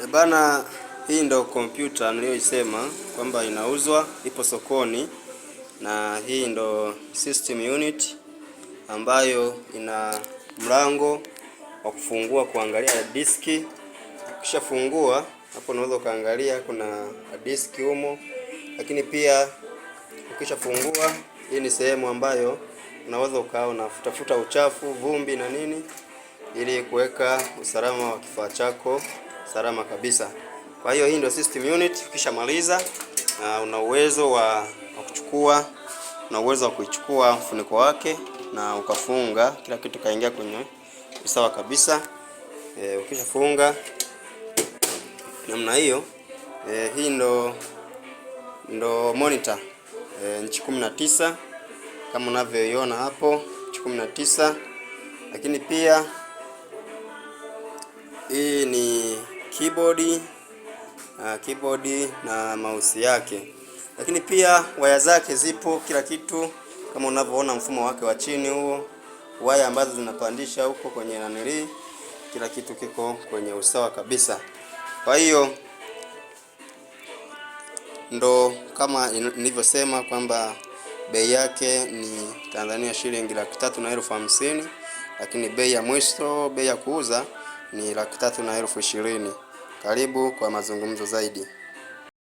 E bana, hii ndo kompyuta niliyoisema kwamba inauzwa, ipo sokoni, na hii ndo system unit ambayo ina mlango wa kufungua kuangalia diski. Ukishafungua hapo, unaweza ukaangalia kuna diski humo, lakini pia ukishafungua, hii ni sehemu ambayo unaweza ukawa unafutafuta uchafu, vumbi na nini, ili kuweka usalama wa kifaa chako salama kabisa. Kwa hiyo hii ndio system unit. Ukishamaliza una uwezo wa kuchukua, una uwezo wa kuichukua mfuniko wake na ukafunga kila kitu kaingia kwenye usawa kabisa. Ukishafunga namna hiyo, hii ndo monitor nchi 19 kama unavyoiona hapo, nchi 19, lakini pia hii ni keyboard, keyboard na mouse yake, lakini pia waya zake zipo, kila kitu kama unavyoona mfumo wake wa chini huo, waya ambazo zinapandisha huko kwenye nanili, kila kitu kiko kwenye usawa kabisa. Kwa hiyo ndo kama nilivyosema kwamba bei yake ni Tanzania shilingi 350,000, lakini bei ya mwisho, bei ya kuuza ni 320,000. Karibu kwa mazungumzo zaidi.